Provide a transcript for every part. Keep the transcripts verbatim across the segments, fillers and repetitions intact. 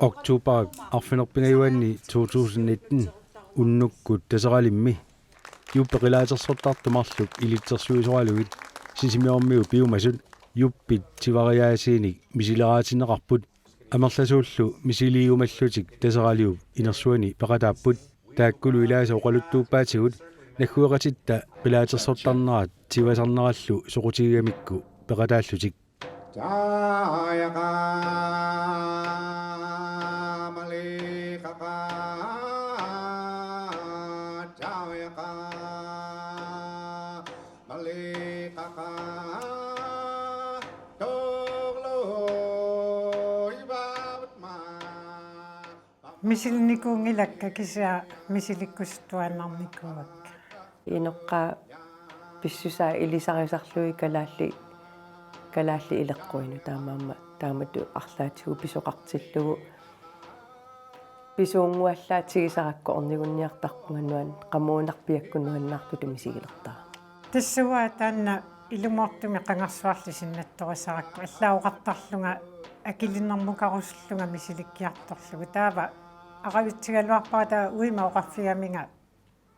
Oktober arfineq-pingajuanni to tusind nitten unnukkut Taseralimmi Juppi qilaatersortartut marluk ilitsersuisoralugit Sisimiormiut piumasut Juppit tivariaasiinik misileraatinneqarput. Amerlasuullu misiliiumallutik Taseraliup inersuani peqataapput. Taakkulu ilaasa oqaluttuuppaatigut naggueqatitta qilaatersortarnerat tivasarnerallu soqutigigamikku peqataallutik. Tayaqa, maliqaqa, tayaqa, maliqaqa, torlu ivautma. Misilinikuunngilakka kisianni misilikkusuttuaannarnikuuakka. Inoqqaap pissusaa ilisarisarlugit kalaallit, kalaallit ileqquinut taamaammat taamatut arlaatigut pisoqartillugu pisuunnguallaatigisarakku ornigunniartarpunga nuan-, qamuunarpiakkut nuannaartutut misigilertarama. Tassunga taanna ilumoortumik qangarsuarli sinnattorisarakku allaat oqartarlunga akilinermukarusullunga misilikkiartorlugu. Taava aravitsigaluarpara taava uima oqarfigaminga,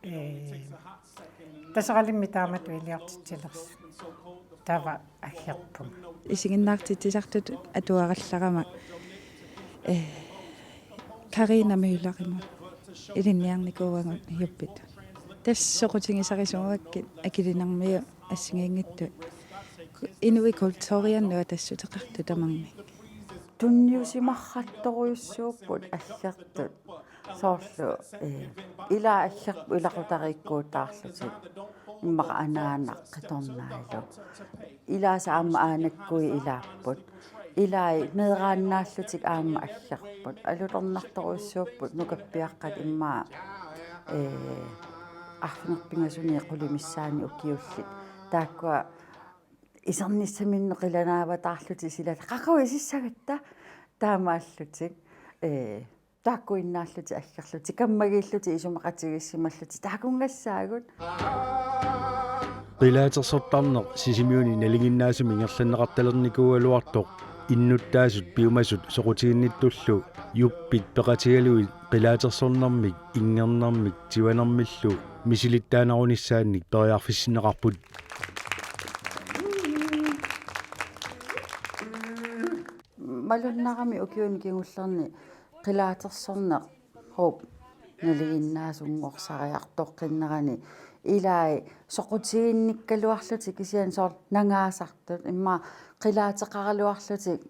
ee, Taseralimmi taamatut iliortitsilersut. Taava aggerpunga. Isiginnaartitsisartut atuarallarama, ee, Karina Møllerimut ilinniarnikuuagut Juppitut. Tassa soqutigisarisuugakkit akilinermiut assigiinngitsut. Inuit kulturiannut atassuteqartut tamarmik. Tunniusimarrattorujussuupput aggertut. Soorlu, ee, ilaat aggerput ilaqutariikkuutaarlutik. Immaqa anaanaq qitornaalu. Ilaasa aamma aanakkuit ilaapput. Ilai meeraannaallutik aamma aggerput. Alutornartorujussuupput nukappiaqqat immaqa, ee, arfineq-pingasuni qulit missaanni ukiullit. Taakkua isernissaminnut qilanaavataarlutik silaat. Qaqugu isissagatta taamaallutik. Ee, taakkuinnaallutik aggerlutik, kammagiillutik isumaqatigiissimallutik, taakkunngassaagut. Qilaatersortarneq Sisimiuni nalinginnaasumik ingerlanneqartalernikuugaluartoq innuttaasut piumasut soqutiginnittullu Juppit peqatigalugit qilaatersornermik, inngernermik, tivanermillu misilittaannarunissaannik periarfissinneqarput. Malunnarami ukiuni kingullerni qilaatersornerup nalinginnaasunngorsaariartoqqinnerani ilai soqutiginnikkaluarlutik kisianni soorlu nangaasartut immaqa qilaateqaraluarlutik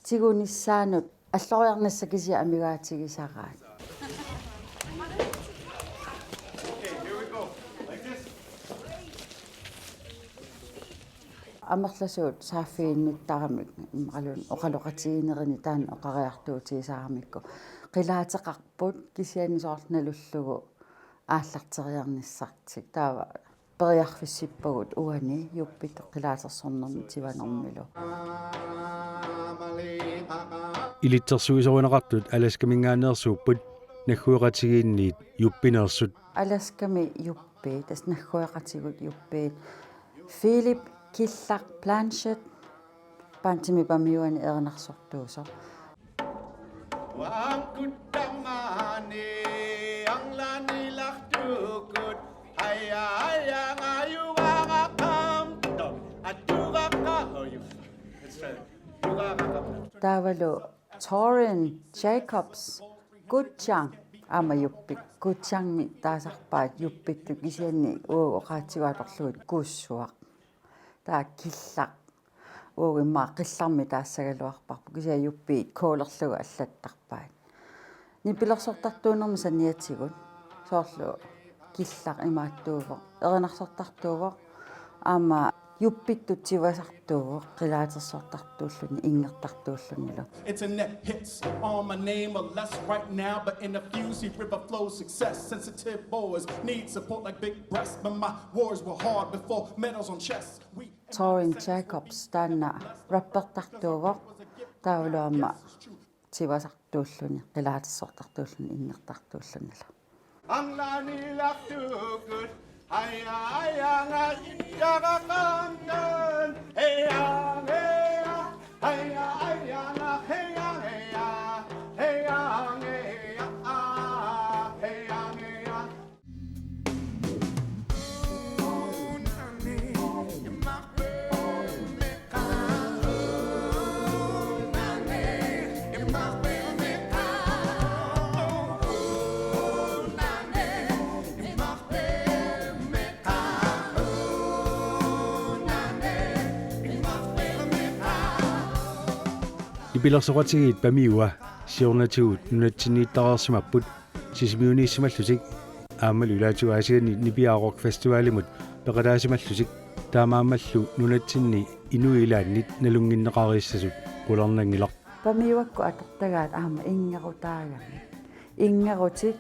tigunissaannut alloriarnissaq kisianni amigaatigisaraat. Amerlasuut saaffiginnittaramik imaluunniit oqaloqatigiinnerini taanna oqariartuutigisaramikku. Qilaateqarput kisianni soorlu nalullugu aallarteriarnissartik. Taava periarfissippagut uani Juppit qilaatersornermik tivanermilu. Ilitsersuisorineqartut Alaskaminngaanneersuupput naggueqatigiinniit Juppineersut. Alaskami Juppit, tassa naggueqatigut Juppit. Philip Killaq Blanchett, Bandimi Pamiuani erinarsortuusoq. Wankuttamani anglanilartukut, haja, haja, ngajugaqaqam, atugaqahoju. Taavalu Torin Jacobs, Kujang, aamma Juppit, Kujangmi taasarpaat Juppittut kisianni uagut oqaatsigut atorlugit Kuussuaq. Taava Killaq. Uagut immaqa Qillarmi taassagaluarparput. Kisianni Juppit K-lerlugu allattarpaat. Nipilersortartuunermi saniatigut. Soorlu Killaq imaattuuvoq. Erinarsortartuuvoq. Aamma Juppittut tivasartuuvoq. Qilaatersortartuulluni, inngertartuullunilu. Internet hits on my name or less right now, but in the Fuji River flows success. Sensitive boys need support like big breasts, but my wars were hard before medals on chests. We Torin Jacobs taanna rappertartuuvoq, taavalu aamma tivasartuulluni, qilaatersortartuulluni, inngertartuullunilu. Anglanilartukkut, haja, haja, nga, ittaqaqangan, heja, heja, haja, haja, nga, heja, heja, heja, heja, ah, heja, heja. Nipilersoqatigiit Pamiua siornatigut nunatsinniittareersimapput, Sisimiuniissimallutik aammalu ilaatigut Aasianni Nipiaa Rock Festivalimut peqataasimallutik, taamaammallu nunatsinni inuit ilaannit nalunnginneqariissasut qularnanngilaq. Pamiuakkut atortagaat aamma inngerutaagami. Inngerutit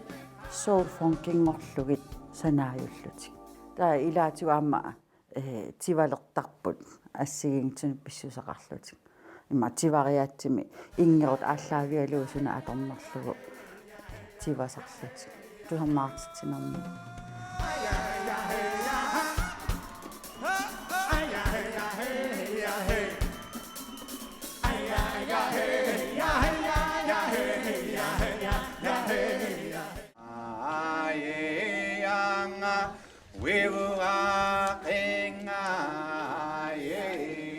soul funkinngorlugit sanaajullutik. Taava ilaatigut aamma, eh, tivalertarput assigiinngitsunik pissuseqarlutik. Ima tivariaatsimi inngerut aallaavigalugu suna atornerlugu tivasarlutik. Tusarnaartitsinermi. Uivuaqinga,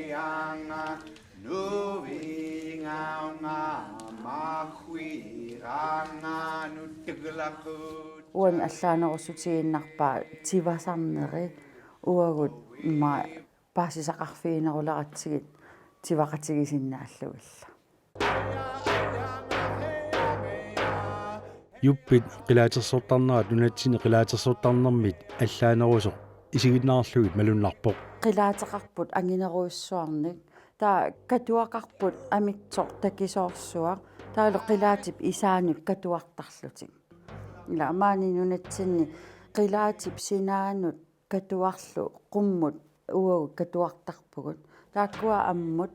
eanga, nuvingaunga, mahuiranga, nutuglaqut. Uani allaanerussutigiinnarpaa tivasarneri, uagut ma paasisaqarfigineruleratsigit tivaqatigisinnaallugillu. Juppit qilaatersortarnerat nunatsinni qilaatersortarnermit allaanerusoq isiginnaarlugit malunnarpoq. Qilaateqarput anginerujussuarnik, taava katuaqarput amitsoq takisoorsuaq, taavalu qilaatip isaanut katuartarlutik. Ila maani nunatsinni qilaatip sinaanut katuarlu qummut uagut katuartarpugut. Taakkua ammut.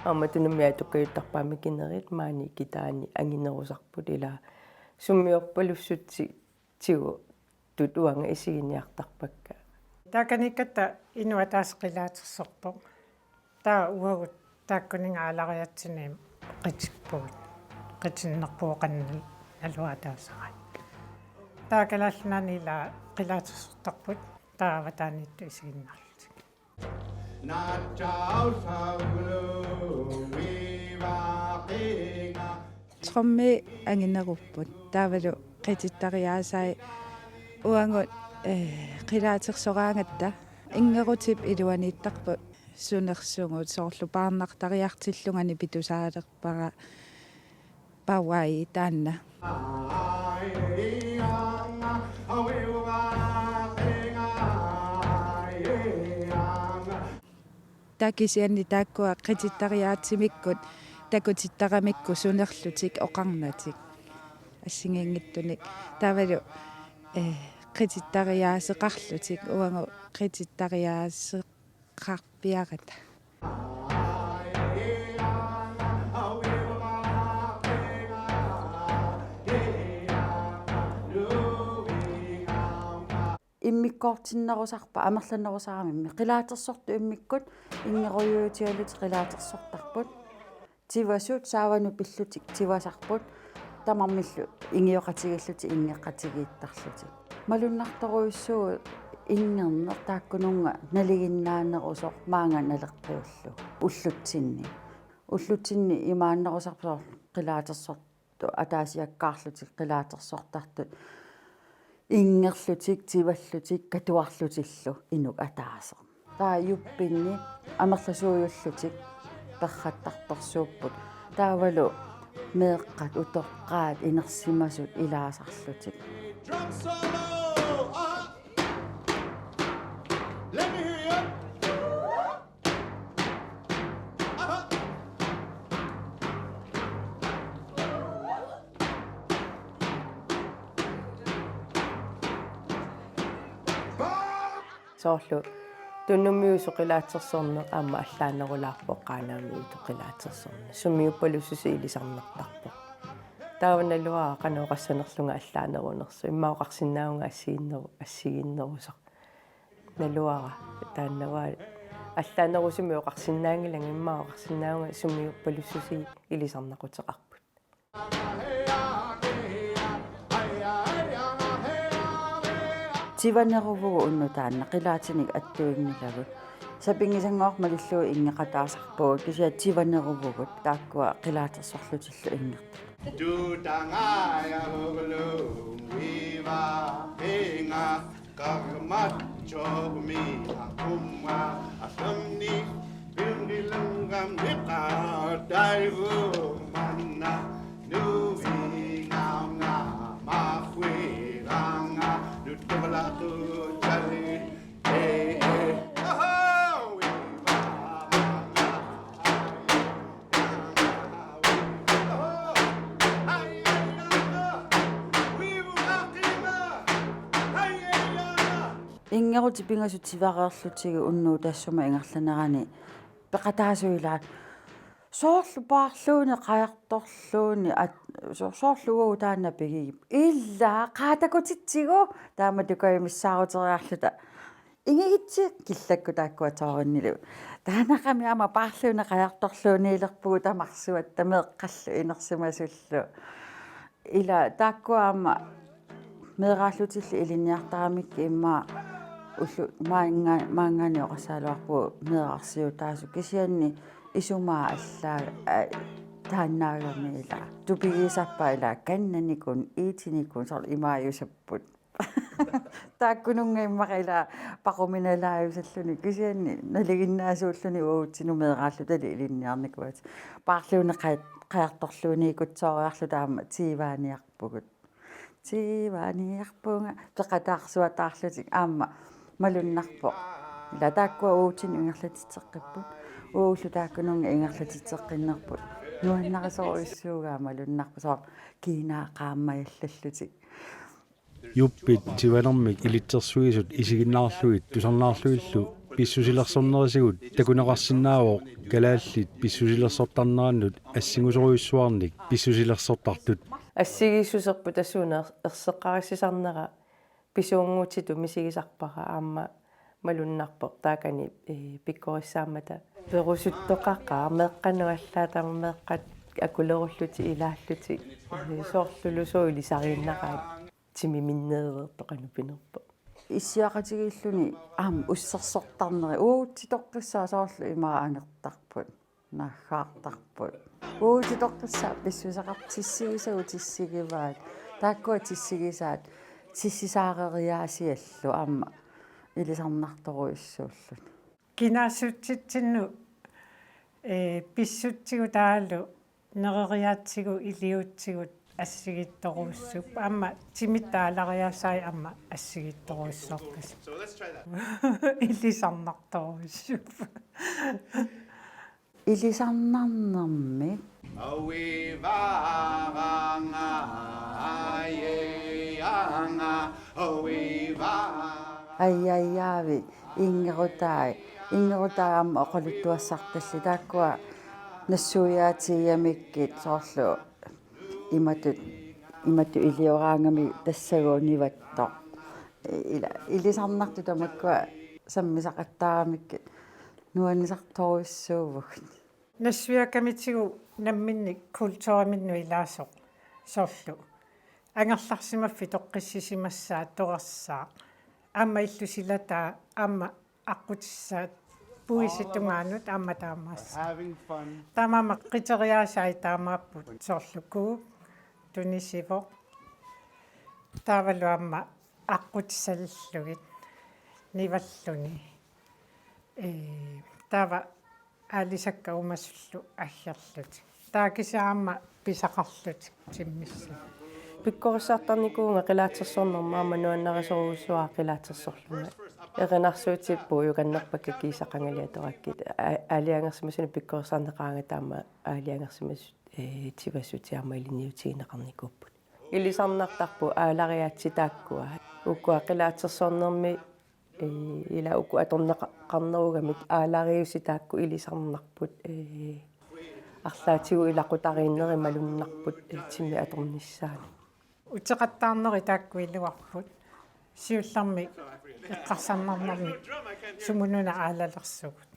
Aamma tunummi atukkajuttarpaa mikinerit maani kitaani anginerusarput, ila summiorpalussutsi tigu tut uanga isiginiartarpakka. Taakaniikkatta inuk ataaseq qilaatersorpoq. Taava uagut taakkuninnga aalariaatsinni qitippugut. Qitinnerpugut qanoq naluara ataaseq. Taava Kalaallit Nunaanni ila qilaatersortarput taava avataaniittut isiginnaarlutik. Trommi anginerupput. Taavalu qitittariaasai uagut, eh, qilaatersoraangatta. Inngerutip iluaniittarput sunersugut, soorlu paarnartariartillunga nipitusaalerpara Pawai taanna. Taava kisianni taakkua qitittariaatsimikkut takutittaramikkut sunerlutik oqarnatik assigiinngitsunik. Taavalu, eh, qitittariaaseqarlutik, uagut qitittariaaseqarpiarata. Immikkoortinnerusarpat amerlanerusaramimmi. Qilaatersortut immikkut inngerujuutigalutik qilaatersortarput. Tivasut saavanut pillutik tivasarput. Tamarmillu ingioqatigiillutik inngeqatigiittarlutik. Malunnartorujussuuvoq inngerneq taakkununnga nalinginnaanerusoq maanga naleqqiullugu ullutsinni. Ullutsinni imaannerusarpoq qilaatersortut ataasiakkaarlutik qilaatersortartut inngerlutik, tivallutik, katuarlutillu inuk ataaseq. Taava Juppinni amerlasuujullutik perrattartorsuupput. Taavalu meeqqat, utoqqaat, inersimasut ilaasarlutik. Drum solo. Ah. Let me hear you. Soorlu tunumiusoq qilaatsersorneq aamma allaanerulaarpoq Qaanaamiutoq qilaatsersorneq. Sumiuppalussuseq ilisarnartarpoq. Taava naluara qanoq oqassanerlunga allaanerunersoq. Immaqa oqarsinnaavunga assiginneru-, assigiinnerusoq. Naluara taannavaa allaanerusumik oqarsinnaanngilanga, immaqa oqarsinnaavunga sumiuppalussuseq ilisarnaquteqarput. Tivaneruvugut unnuk taanna qilaatinik attuinngilagut. Sapinngisanngormat malillugu inngeqataasarpugut kisianni tivaneruvugut taakkua qilaatsersorlutillu inngertut. Tutangaajaruglunga viva pinga karmatsormi akumma asamni pingilangamika taivumanna nuvingaanga mahuilanga nutuvalatu tali. Hey, hey. Oho, viva. Inngerutit pingasut tivareerlutigu unnuk taassuma ingerlanerani peqataasut ilaat soorlu paarluuneq qajartorluunniit at-, so-, soorlu uagut taanna pigigippoq. Ilaa, qatakutitsigu taama tukajumissaaruteriarluta. Ingigitsi killakkut taakkua toorinnilu. Taanaqami aamma paarluuneq qajartorluunniilerpugut tamarsuatta meeqqallu inersimasullu. Ila taakkua aamma meeraallutillu ilinniartaramikkit immaqa ullut maannga-, maanngaanniit oqassagaluarpugut meerarsiutaasut kisianni isumaa allaat, aa, taannaagami ila. Tupigisarpaat ila kannanikkut, iitinikkut, soorlu imaajusapput. Taakkununnga immaqa ila paquminalaajusalluni kisianni nalinginnaasuulluni uagutsinnut meeraallutali ilinniarnikuugatta. Paarluuneq qaj-, qajartorluunniikutsooriarluta aamma tiivaaniarpugut. Tiivaaniarpunga peqataarsuataarlutik aamma malunnarpoq. Ila taakkua uagutsinnut ingerlatitseqqipput. Uagullu taakkununnga ingerlatitseqqinnerput. Nuannarisorujussuugaa malunnarpoq soorlu kiinaa qaammajallallutik. Juuppit tivanermik ilitsersuisut isiginnaarlugit tusarnaarlugillu pissusilersornerisigut takuneqarsinnaavoq kalaallit pissusilersortarnerannut assingusorujussuarnik pissusilersortartut. Assigiissuserput tassuuna ers-, erseqqarissisarnera pisuunngutitut misigisarpara aamma malunnarpoq taakani, ee, pikkorissaammata perusuttoqaqaaq meeqqanut allaat taama meeqqat akulerullutik ilaallutik, ee, soorluluunniit ilisariinnaqaat. Timi minnereertoq qanoq pinerpoq. Issiaqatigiilluni aamma ussersortarneri uagutsitoqqissaaq soorlu imaak angertarput, naggaartarput. Uagutsitoqqissaaq pissuseqarput tissigisagut tissigivaat. Taakkua tissigisaat tissisaareriaasiallu aamma ilisarnartorujussuulluni. Kinaassutsitsinnut, ee, pissutsigut taavalu nereriaatsigut iliuutsigut assigiittorujussuupput. Aamma timitta aalariaasai aamma assigiittorujussuupput. Ilisarnartorujussuupput. Ilisarnarnermik. Uivaaranga, ajajaanga, uivaaranga. Ajajaavik, inngerutai. Inngerutai aamma oqaluttuassartallit taakkua nassuiaatigigamikku soorlu imatut, imatut ilioraangami tassagu nivattoq. Ila, ilisarnartut tamakkua sammisaqattaaramikkit nuannisartorujussuuvugut. Nassuiakamitigut namminneq kulturiminnut ilaasoq soorlu angerlarsimaffik toqqissisimassaat torersaaq. Aamma illup silataa aamma aqqutissaat puisit tungaanut aamma taamaassaaq. Having fun. Taamaammat qiteriaasai taamaapput soorlu kuuk tunisivoq. Taavalu aamma aqqutissalillugit nivalluni. Ee, taava aalisakkat uumasullu aggerlutik. Taava kisianni aamma pisaqarlutik timmissanik. Pikkorissartarnikuuvunga qilaatsersornermut aamma nuannarisorujussuara qilaatsersorlunga. Erinarsuutit puiukannerpakka kiisa qangali atorakkit. A-, aalajangersimasuni pikkorissarneqaraangat taama aalajangersimasut, ee, tivassutit aamma ilinniutigineqarnikuupput. Ilisarnartarput aalariaatsit taakkua. Ukua qilaatsersornermi Ee, ila uku atorneqarnerugamik aalariusi taakku ilisarnarput. Ee, arlaatigut ilaqutariinneri malunnarput, ee, timi atornissaanut. Uteqattaarneri taakku iluarput. Siullermik eqqarsarnarnermik sumununa aalalersugut.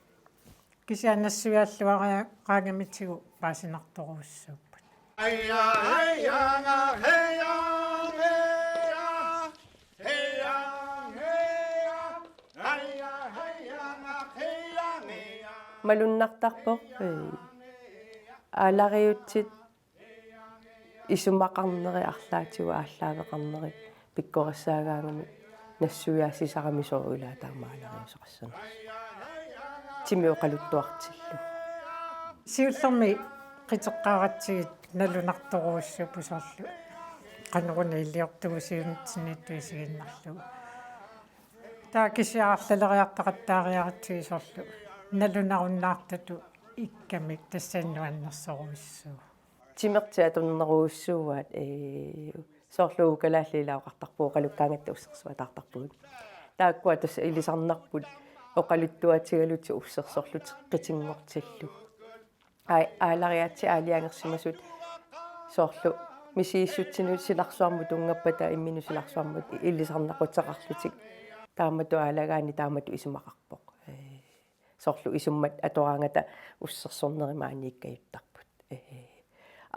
Kisianni nassuiaalluariaqaangamitigut paasinartorujussuupput. Malunnartarpoq, ee, aalariutsit isumaqarneri arlaatigut aallaaveqarneri pikkorissaagaangamik nassuiaassisarami soorlu ilaa taama aalariuseqassanersoq. Timi oqaluttuartillugu. Siullermik qiteqqaaratsigit nalunartorujussuupput soorlu. Qanoruna iliortugut siunitsinniittut isigiinnarlugu. Taava kisianni arlaleriartaqattaariaratsigit soorlu. Nalunarunnaartutut ikkamik tassani nuannersorujussuuvoq. Timertik atornerujussuuaat, ee, soorlu uagut kalaallit ilaa oqartarpugut oqalukkaangatta ussersuataartarpugut. Taakkua tassa ilisarnarput oqaluttuaatigalutik ussersorlutik qitinngortillugu. Ai, aalariaatsit aalajangersimasut soorlu misigissutsinut silarsuarmut tunngappata imminut silarsuarmut ilisarnaquteqarlutik. Taamatut aalagaanni taamatut isumaqarpoq. Ee, soorlu isummat atoraangata ussersorneri maaniikkajuttarput. Ee,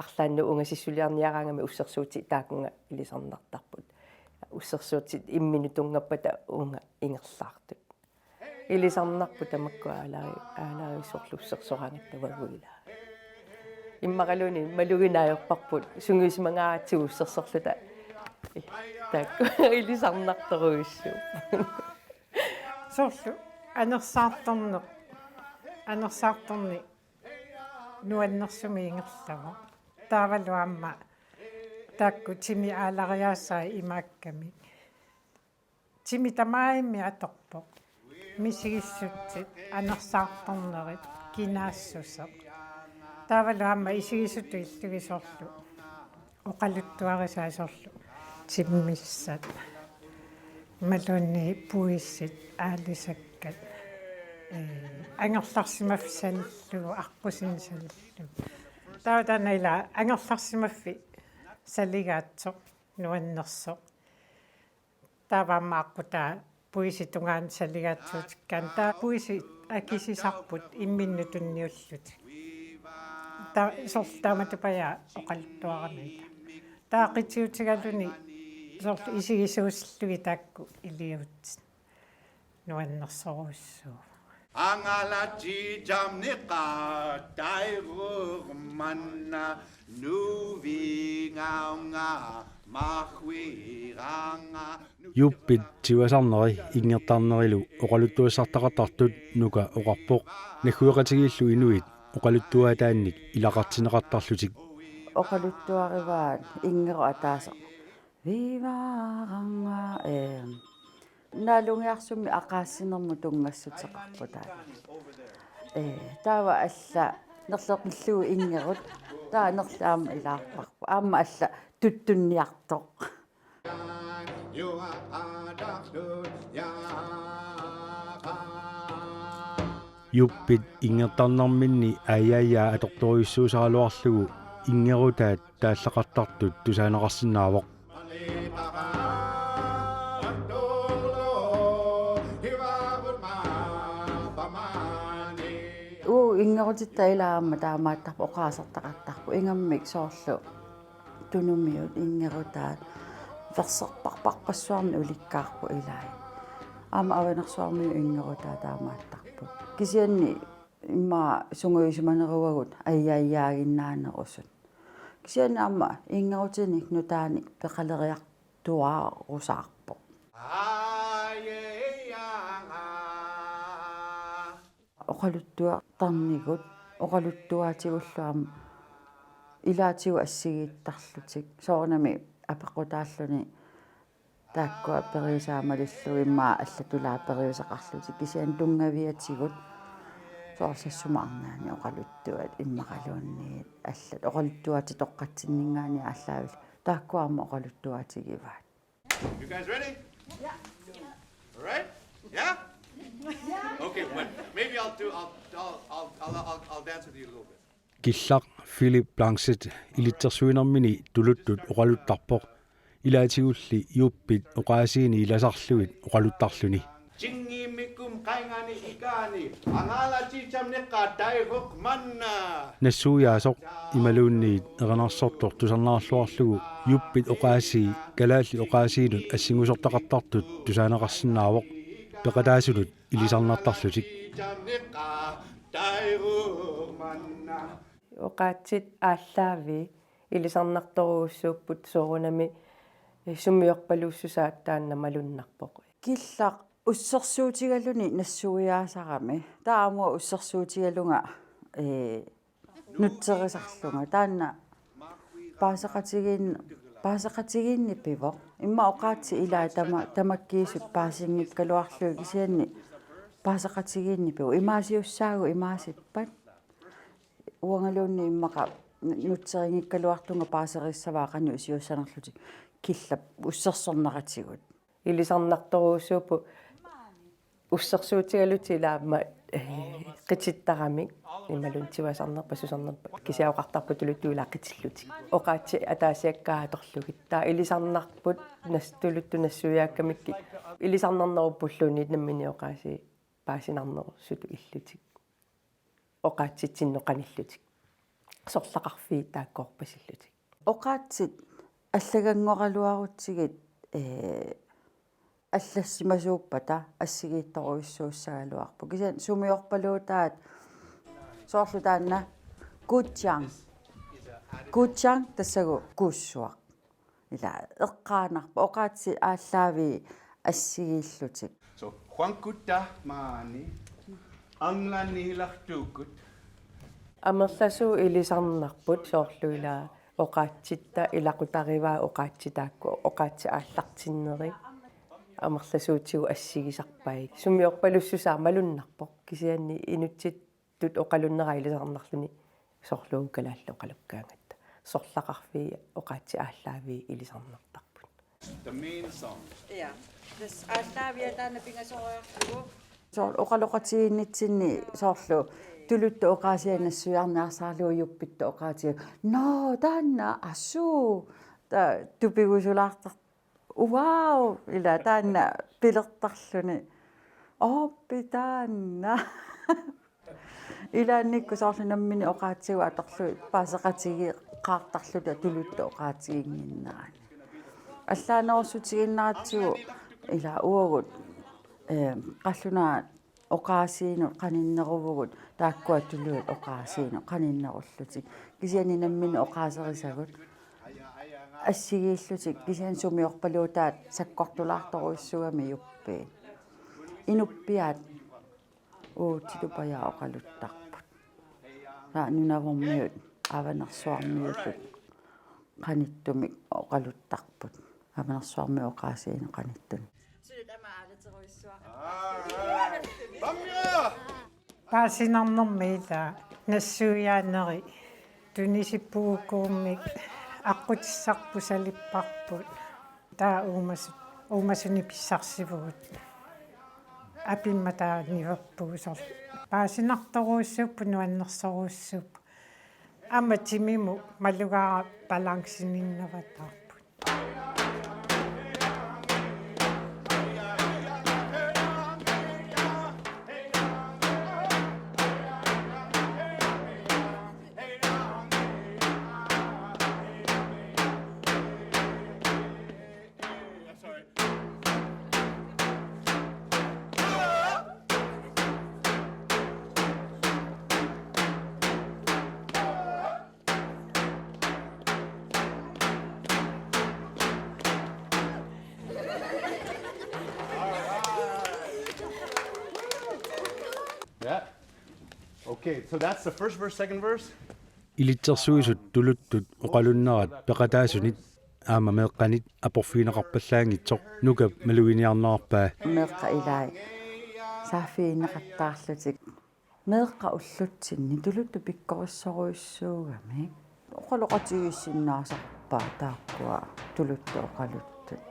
arlaannut ungasissuliarniaraangamik ussersuutit taakkunga ilisarnartarput. Ussersuutit imminut tunngappata uunga ingerlaartut. Ilisarnarput tamakku aalari-, aalariusorlu ussersoraangatta uagut ilaa. Immaqaluunniit malugineq ajorparput sungiusimangaatsigut ussersorluta. Ee, taakku ilisarnartorujussuupput. Soorlu anersaartorneq, anersaartorneq nuannersumik ingerlavoq. Taavalu aamma taakku timi aalariaasai imaakkamik. Timi tamarmik atorpoq. Misigissutsit, anersaartornerit, kinaassuseq. Taavalu aamma isigisutut illugit soorlu. Oqaluttuarisai soorlu timmissat. Imaluunniit puisit, aalisakkat. Ee, angerlarsimaffik salillugu, aqqusineq salillugu. Taava taanna ilaa angerlarsimaffik saligaatsoq, nuannersoq. Taava aamma aqqutaa puisit tungaanut saligaatsuutikkaanni. Taava puisit akisisarput imminnut tunniullutik. Taava soorlu taamatupajaa oqaluttuaramik. Taava qitiutigaluni soorlu isigisuusillugit taakku iliuutsit. Nuannersorujussuuvoq. Angalati jamniqa tairurmanna nuvingaunga mahuiranga. Juuppit tivasarneri inngertarnerilu oqaluttuassartaqartartut Nuka oqarpoq, naggueqatigiillu inuit oqaluttuaataannik ilaqartinneqartarlutik. Oqaluttuarivaat inngerut ataaseq. Vivaranga, ee, naalungiarsummi aqaassinermut tunngassuteqarpoq taanna. Ee, taava alla nerleqillugu inngerut, taava nerle aamma ilaarparput. Aamma alla tuttunniartoq. Juuppit inngertarnerminni aajaaja atortorujussuusaraluarlugu inngerutaat taallaqartartut tusaaneqarsinnaavoq. Uu, inngerutitta ilaa aamma taamaattarput oqaasertaqartarput ingammik soorlu. Tunumiut inngerutaat verserparparpassuarnik ulikkaarput ilai. Aamma Avanersuarmiut inngerutaat taamaattarput. Kisianni immaqa sungiusimaneruagut aajaajaginnaanerusut. Kisianni aamma inngerutinik nutaanik peqaleriartuaarusaarpoq. Oqaluttuartarnikkut, oqaluttuaatigullu aamma ilaatigut assigiittarlutik. Soorunami apeqqutaalluni taakkua periusaat malillugit immaqa allatulaat periuseqarlutik. Kisianni tunngaviatigut soorlu Sassuma Arnani oqaluttuat immaqaluunniit allat oqaluttuaatitoqqatsinninngaanniit aallaavillutik. Taakkua aamma oqaluttuaatigivaat. You guys ready? Yeah. All right? Yeah? But maybe I'll do. I'll I'll I'll I'll, I'll, I'll dance with you a little bit. Killaq Philip Langset ilitsersuinermini tuluttut oqaluttarpoq. Ilaatigulli Juppit oqaasiini ilasarlugit oqaluttarluni. Jingiimikum qaingani ikaani angala chicham niqqa taihuq manna. Nassuiaasoq imaluunniit erinarsortoq tusarnaarluarlugu Juppit oqaasii kalaallit oqaasiinut assingusortaqartartut tusaaneqarsinnaavoq peqataasunut ilisarnartarlutik. Oqaatsit aallaavii ilisarnartorujussuupput soorunami sumiorpaluussusaat taanna malunnarpoq. Killaq ussersuutigaluni nassuiaasarami. Taamua ussersuutigalunga ee nutserisarlunga. Taanna paaseqatigiin paaseqatigiinni pivoq. Imma oqaatsit ilaat tama tamakkiisut paasinngikkaluarlugit kisianni paaseqatigiinni pivoq. Imaasiussaagut imaasippat. Uangaluunniit immaqa nutserinngikkaluartunga paaserissavaa qanoq iliussanerlutik killap ussersorneratigut. Ilisarnartorujussuupput ussersuutigalutik ilaat aamma qitittaramik imaluunniit tivasarnerpat susarnerpat kisianni oqartarput tuluttut ilaat qitillutik. Oqaatsit ataasiakkaat atorlugit. Taava ilisarnarput nas tuluttut nassuiaakkamikkit ilisarnarneruppulluunniit nammineq oqaasii paasinarnerusutut illutik. Oqaatsitsinnut qanillutik. Sorlaqarfiit taakkoorpasillutik. Oqaatsit allaganngoraluarutsigit ee allassimasuuppata assigiittorujussuussagaluarpoq. Kisianni sumiorpaluutaat soorlu taanna kuuttiang. Kuuttiang tassagu kuussuaq. Ila eqqaanarpoq oqaatsit aallaavii assigiillutik. So, huankuta maani anglannihilartuukkut. Amerlasuut ilisarnarput soorlu ila oqaatsitta ilaqutarivaa oqaatsit taakku oqaatsit aallartinneri amerlasuutigut assigisarpai. Sumiorpalussusaa malunnarpoq kisianni inuttut oqalunnera ilisarnarluni soorlu kalaallit oqalukkaangatta. Sorlaqarfiit oqaatsit aallaavii ilisarnartarput. The main song. Ja. Tassa aallaavia taanna pingasoriarlugu. Soorlu oqaloqatigiinnitsinni soorlu tuluttut oqaasiat nassuiarniarsaarlugu Juppittut oqaatigaat. Nå, taanna asuu. Taava tupigusulaartar Wow, ila taanna pilertarluni. Ooppi taanna. Ilaannikkut soorlu nammineq oqaatsigut atorlugit paaseqatigeeqqaartarluta tuluttut oqaatiginnginnerani. Allaanerussutiginnaratsigu ila uagut ee qallunaat oqaasiinut qaninneruvugut taakkua tuluit oqaasiinut qaninnerullutik. Kisianni nammineq oqaaserisagut assigiillutik kisianni sumiorpaluutaat sakkortulaartorujussuugami Juppiit. Inuppiaat uutitupajaaq oqaluttarput. Taava Nunavummiut, Avanersuarmiutut qanittumik oqaluttarput. Avanersuarmiut oqaasiinut qanittunik. Paasinarnermi ila nassuiaaneri tunisippugut kuummik aqqutissarput salipparput. Taava uumasu-, uumasunik pissarsivugut. Apimma taava niuerpugut soorlu. Paasinartorujussuupput nuannersorujussuupput. Aamma timimut malugaara balanceninngavataarput. Yeah. Okay, so that's the first verse, second verse. Ilitsersuisut tuluttut oqalunnerat peqataasunit aamma meeqqanit aporfigineqarpallaanngitsoq Nukap maluginiarnerarpaa. Meeqqat ilaat saaffigineqattaarlutik. Meeqqat ullutsinni tuluttut pikkorissorujussuugamik. Oqaloqatigiissinnaasarpaat taakkua tuluttut oqaluttut.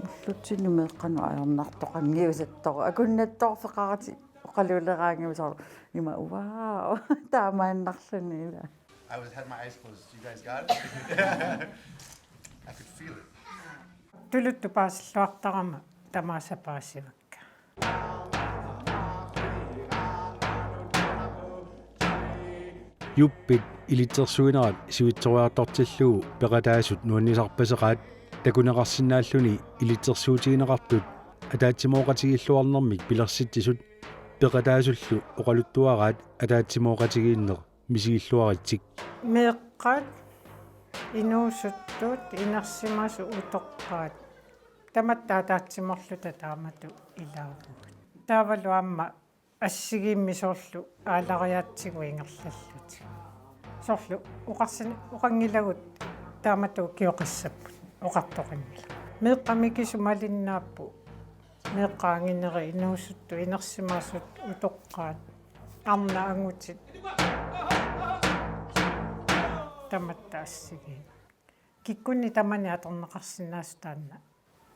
Ullutsinnut meeqqanut ajornartoqanngiusattoq akunnattoorfeqaratik Oqaluleraangami soorlu ima, wow, taamaannarluni ila. I was, had my eyes closed. You guys got it? I could feel it. Tuluttut paasilluartarama tamaasa paasivakka. Juppit ilitsersuinerat sivitsoriartortillugu peqataasut nuannisarpaseqaat, takuneqarsinnaalluni ilitsersuutigineqartut ataatsimooqatigiilluarnermik pilersitsisut, peqataasullu oqaluttuaraat ataatsimooqatigiinneq misigilluaritsik. Meeqqat, inuusuttut, inersimasut, utoqqaat. Tamatta ataatsimoorluta taamatut ilaavugut. Taavalu aamma assigiimmik soorlu aalariaatsigut ingerlallutik. Soorlu oqarsin-, oqanngilagut taamatut ukioqassapput, oqartoqanngilaq. Meeqqat mikisut malinnaapput. Meeqqat anginerit, inuusuttut, inersimasut, utoqqaat, arnat, angutit. Tamatta assigiimmik. Kikkunnit tamanit atorneqarsinnaasut taanna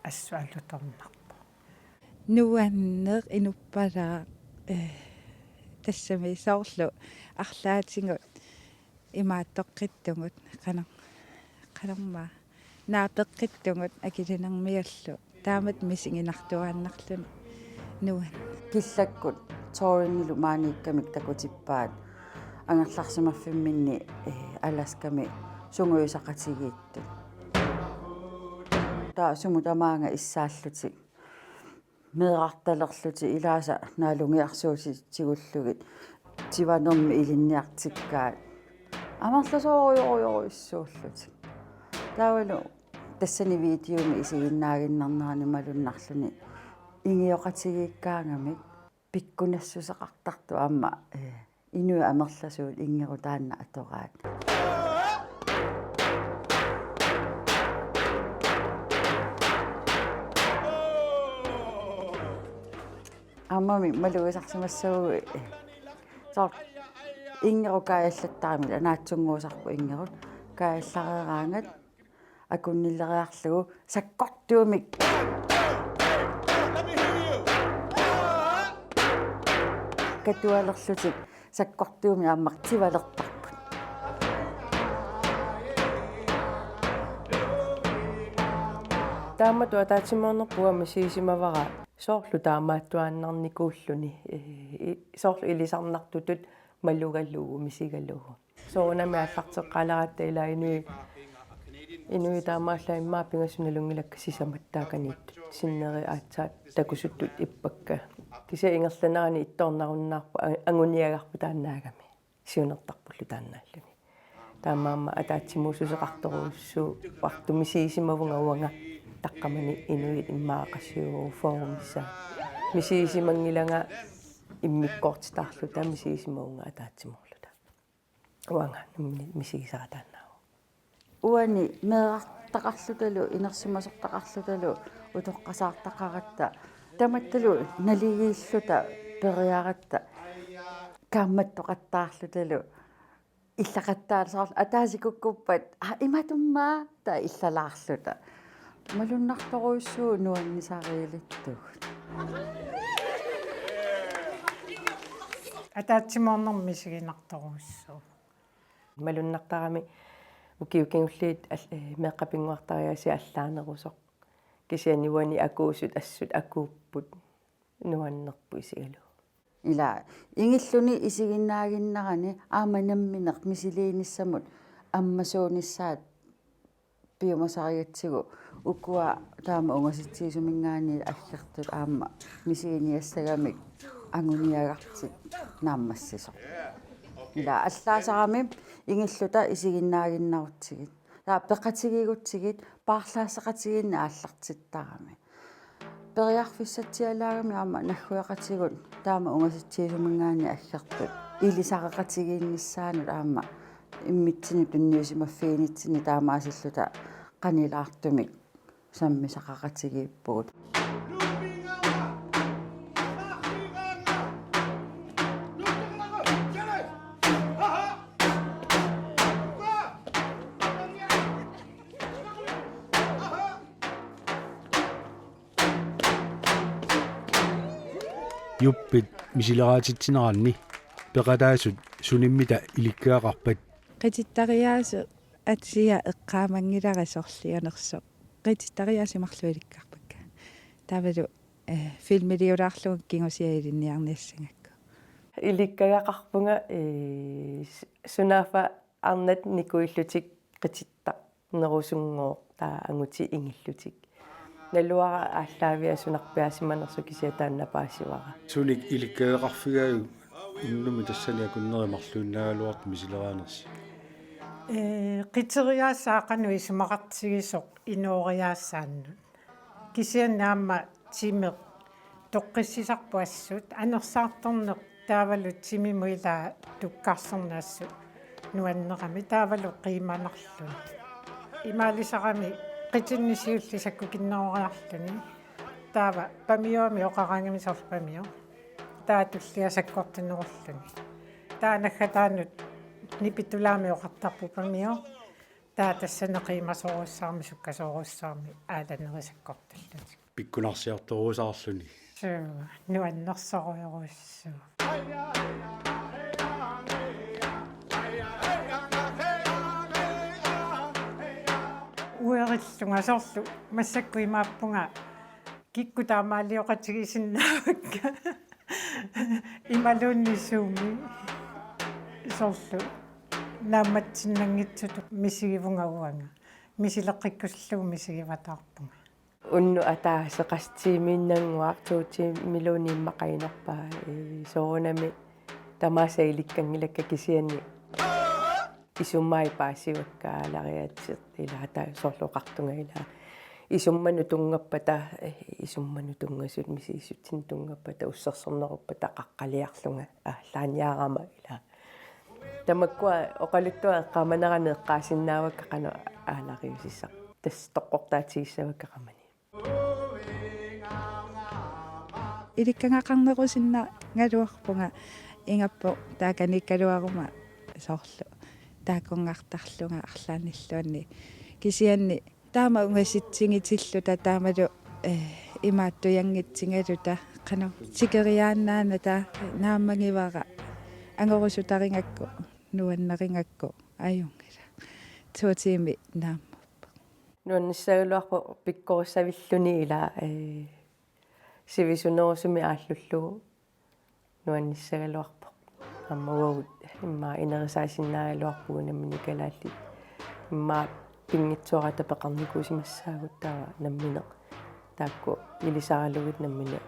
assut alutornarpoq. Nuanneq inuppalaaq, eh, tassami soorlu arlaatigut imaattoqqittugut, qana-, qanormaa, naapeqqittugut akilinermiullu. Taamatut misiginartuaannarluni nuann. Killakkut touringilu maaniikkamik takutippaat angerlarsimaffimminni, eh, Alaskami sungiusaqatigiittut. Taava sumut tamaanga issaallutik meerartalerlutik ilaasa naalungiarsuutit tigullugit tivanermik ilinniartikkaat. Amerlasoorujorujorujussuullutik. Taavalu tassani videomi isiginnaaginnarnerani malunnarluni ingioqatigiikkaangamik pikkunassuseqartartut aamma, eh, inuit amerlasuut inngerut taanna atoraat. Aammami malugisarsimassagutsigu, eh, soorlu inngerut kaajallattarami, naatsunnguusarput inngerut kaajallareeraangat akunnileriarlugu sakkortuumik katualerlutik sakkortuumik aamma tivalertarput. Taamatut ataatsimoornerput uanga misigisimavara soorlu taamaattuaannarnikuulluni, eh, i-, soorlu ilisarnartutut malugalugu misigalugu. Soorunami aallarteqqaaleratta ila inuit, inuit taamaallaat immaqa pingasut nalunngilakka sisamat taakaniittut, sinneri aatsaat takusuttut ippakka. Kisianni ingerlanerani ittoornarunnaarpoq, a-, anguniagarput taannaagami. Siunertarpullu taannaalluni. Taamaammat ataatsimuussuseqartorujussuuartut misigisimavunga uanga taqqamani inuit immaqa qassiuvoq fyrremissaat. Misigisimanngilanga immikkoortitaarluta misigisimavunga ataatsimoorluta. Uanga nammineq misigisara taannaavoq. Uani meerartaqarlutalu, inersimasortaqarlutalu, utoqqasaartaqaratta, tamattalu naligiilluta periaratta, kaammattoqattaarlutalu, illaqattaarluta soorlu ataatsimoorput, aa, imaattummaa, taava illalaarluta. Malunnartorujussuuvoq nuannisariilittugut. Ataatsimoornermi misiginartorujussuuvoq. Malunnartarami ukiut kingulliit al-, eh, meeqqat pinnguartariaasiat allaanerusoq. Kisianni uani akuusut assut akuupput nuannerpoq isigalugu. Ila ingilluni isiginnaaginnarani aamma nammineq misiliinissamut ammasuunissaat piumasarigatsigu ukua taama ungasitsiisuminngaanniit aggertut aamma misiginiassagamik anguniagartik naammassisoq. Ila allaasarami ingilluta isiginnaaginnarutsigit. Taava peqatigigutsigit paarlaasseqatigiinneq aallartittarami. Periarfissatsialaagami aamma naggueqatigut taama ungasitsiisuminngaanniit aggertut ilisareqatigiinnissaannut aamma immitsinnut tunniusimaffiginitsinni taamaasilluta qanilaartumik sammisaqaqatigiippugut. Juppit misileraatitsineranni peqataasut sunimmita ilikkagaqarpat? Qitittariaaseq atia eqqaamanngilara sorlianersoq. Qitittariaaseq marluk ilikkarpakka. Taavalu eh, filmiliulaarlugu kingusia ilinniarniassagakku. Ilikkagaqarpunga eh, s- sunaaffa arnat nikuillutik qitittarnerusunngooq taava angutit ingillutik. Naluara aallaaviat sunarpiaasimanersoq kisianni taanna paasivara. Sunik ilikkagaqarfigaajuk unnummi tassani akunneri marluinnaagaluartut misileraanersi? Ee, qiteriaaseq qanoq isumaqartigisoq inooriaasaannut. Kisianni aamma timeq toqqissisarpoq assut, anersaartorneq taavalu timimut ilaa tukkarserneq assut nuannerami taavalu qiimanarluni. Imaalisarami qitinneq siulleq sakkukinneroriarluni. Taava pamiuami oqaraangami soorlu pamiu. Taava tullia sakkortunerulluni. Taava naggataanut nipitulaami oqartarpoq pamiu. Taava tassani qiimasoorujussuarmik sukkasoorujussuarmik aalanerit sakkortullutik. Pikkunarsiartorusaarluni. Suu, nuannersorujorujussuuvoq. Uerillunga soorlu massakkut imaappunga kikkut taamaalioqatigisinnaavakka. Imaluunniit suumi soorlu naammatsinnanngitsutut misigivunga uanga. Misileqqikkusullugu misigivataarpunga. Unnuk ataaseq qassit tiimiinnannguaq, to tiimiluunniit immaqa inerpaa, ee, soorunami tamaasa ilikkanngilakka kisianni isummaat paasivakka aalariaatsit ilaa taava soorlu oqartunga ilaa isummanut tunngappata, eh, isummanut tunngasut misigissutsinnut tunngappata ussersorneruppata qaqqaliarlunga aallaaniarama ilaa. Tamakkua oqaluttuat eqqaamanerani eqqaasinnaavakka qanoq aalariusissaq. Tassa toqqortaatigissavakka qamani. Ilikkagaqarnerusinnagaluarpunga, ingappoq taakaniikkaluaruma soorlu taakkunngartarlunga arlaannilluunniit. Kisianni taama ungasitsigitilluta taamalu eh, imaattujanngitsingaluta qanoq tikeriaannaanata naammagivara, angorusutarigakku nuannarigakku ajunngilaq. To tiimi naammappoq. Nuannissagaluarpoq pikkorissavilluni ilaa, ee, sivisunerusumik aallullugu nuannissagaluarpoq. Aamma uagut immaqa inerisaasinnaagaluarpugut nammineq kalaallit. Immaqa pinngitsoorata peqarnikuusimassaagut taava nammineq taakku ilisaralugit nammineq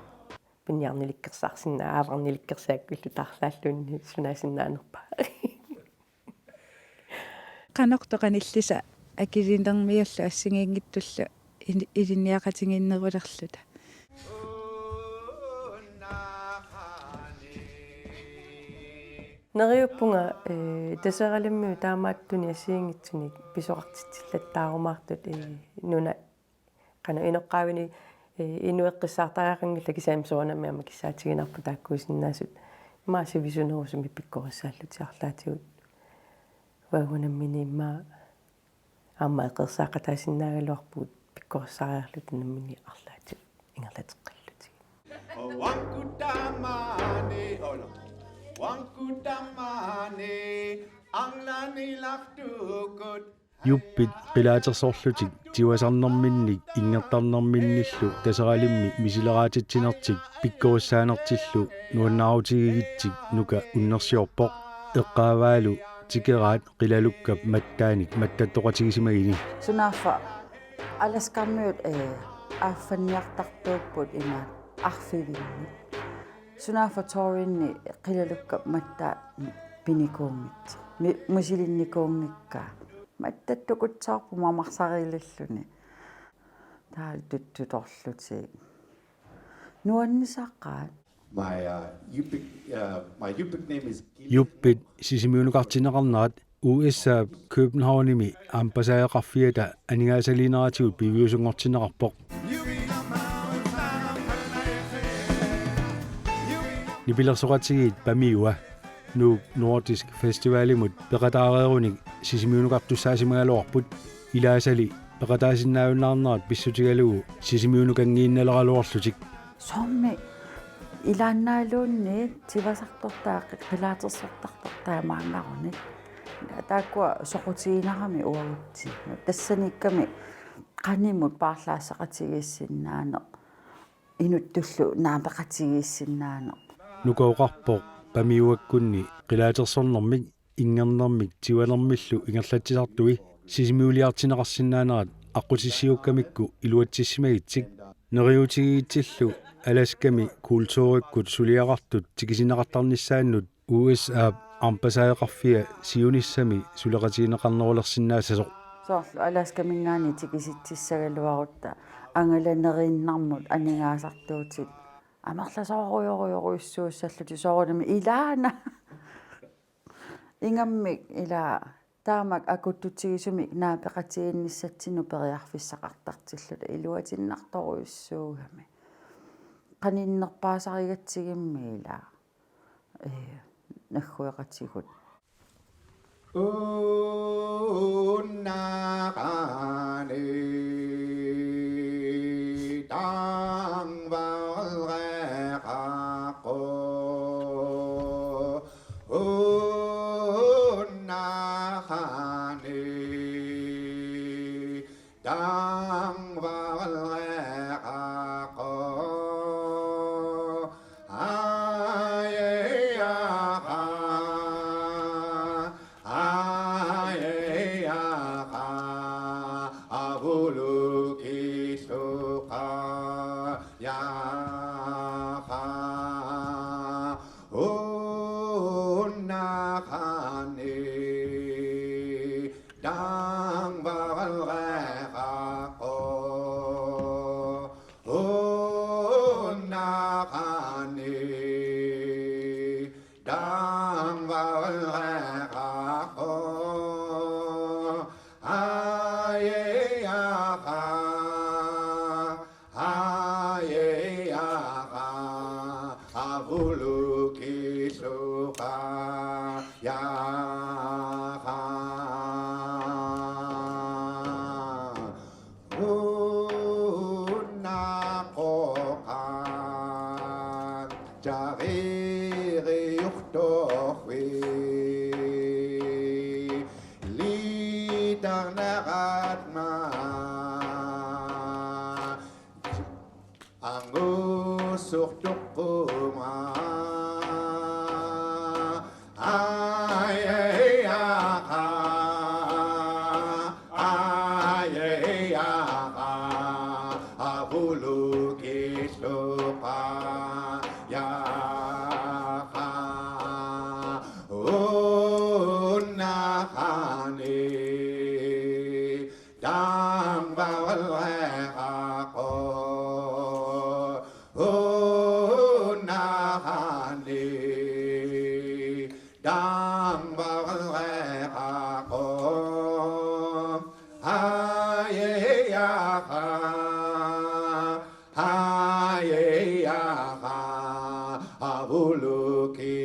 piniarnilikkersaarsinnaa-, aavarnilikkersaakkulluta arlaanni sunaasinnaanerpaat. Qanortoq qanillisa akilinermiullu assigiinngitsullu ili-, ilinniaqatigiinnerulerluta. Neriuppunga, ee, Taseralimmiut taamaattunik assigiinngitsunik pisoqartitsillattaarumaartut, ee, nuna qanoq inoqqaavinik, ee, inueqqissaartariaqanngillat kisianni soorunami aamma kissaatiginarput taakkuusinnaasut. Immaqa sivisunerusumik pikkorissaallutik arlaatigut. Uagut nammineq immaqa aamma eqeersaaqataasinnaagaluarpugut pikkorissariarluta nammineq arlaatigut ingerlateqqillutigit. Wankutamani, ola. Wankutamani, anglani laftukut. Juppit qilaatersorlutik tivasarnerminnik inngertarnerminnillu Taseralimmi misileraatitsinertik pikkorissaanertillu nuannaarutigigitsik Nuka unnersiorpoq. Eqqaavaalu tikeraat qilalukkap mattaanik mattattoqatigisimagini. Sunaaffa Alaskarmiut, ee, aaffanniartartuupput imaat arfivinni. Sunaaffa Torini qilalukkap mattaani pinikuunngitsoq. Mi-, musilinnikuunngikkaa. Mattattukutsaarput mamarsariililluni. Taava tuttutorlutik. Nuannisaqaat. My, uh, Yupik, uh, my Yupik name is Gil- Juppit Sisimiunukartinneqarnerat U S A Københavnimi ambassadøqarfiata aningaasaliineratigut piviusunngortinneqarpoq. Nipilersoqatigiit Pamiua Nuuk Nordisk Festivalimut peqataareerunik Sisimiunukartussaasimagaluarput, ilaasali peqataasinnaajunnaarnerat pissutigalugu Sisimiunukanngiinnaleraluarlutik. Soormi Ilaannaaluunniit tivasartortaa qi-, qilaatersortartortaa maanngaruni. Taakkua soqutiginarami uagutsinnut. Tassaniikkami qanimut paarlaassaqatigiissinnaaneq, inuttullu naapeqatigiissinnaaneq. Nuka oqarpoq Pamiuakkunni qilaatersornermik inngernermik tivanermillu ingerlatsisartui Sisimiuliartinneqarsinnaanerat aqqutissiuukkamikku iluatsissimagitsik. Neriuutigiitsillu Alaskami kulturikkut suliaqartut tikisinneqartarnissaannut U S A-p ambassadeqarfia siunissami suleqatigineqarnerulersinnaassasoq. Soorlu Alaskaminngaanniit tikisitsissagaluarutta angalaneriinnarmut aningaasartuutit amerlasoorujorujorujussuussallutik soorunami ilaana. Ingammik ila taamak akuttutigisumik naapeqatigiinnissatsinnut periarfissaqartartilluta iluatinnartorujussuugami. Qaninnerpaasarigatsigimmi ila, ee, naggueqatigut. Unnaqani tangvarleqaqqu. Unnaqani tangvarleqaqqu. Ayeyaqa, ayeyaqa, avulukisuqa, yaqa. Unnaqani tangvarleqaqqu. Unnaqani tangvarleqaqqu. Ayeyaqa, ayeyaqa, avulukisuqa, yaqa. Unnaqoqan tariiriuqtoqwi litarneqatma angusuqtuqquma. Ayeyaqa, ayeyaqa, avulukisuqa, yaqa. Unnaqani tangvarleqaqqu. Unnaqani tangvarleqaqqu. Ayeyaqa, ayeyaqa, avuluki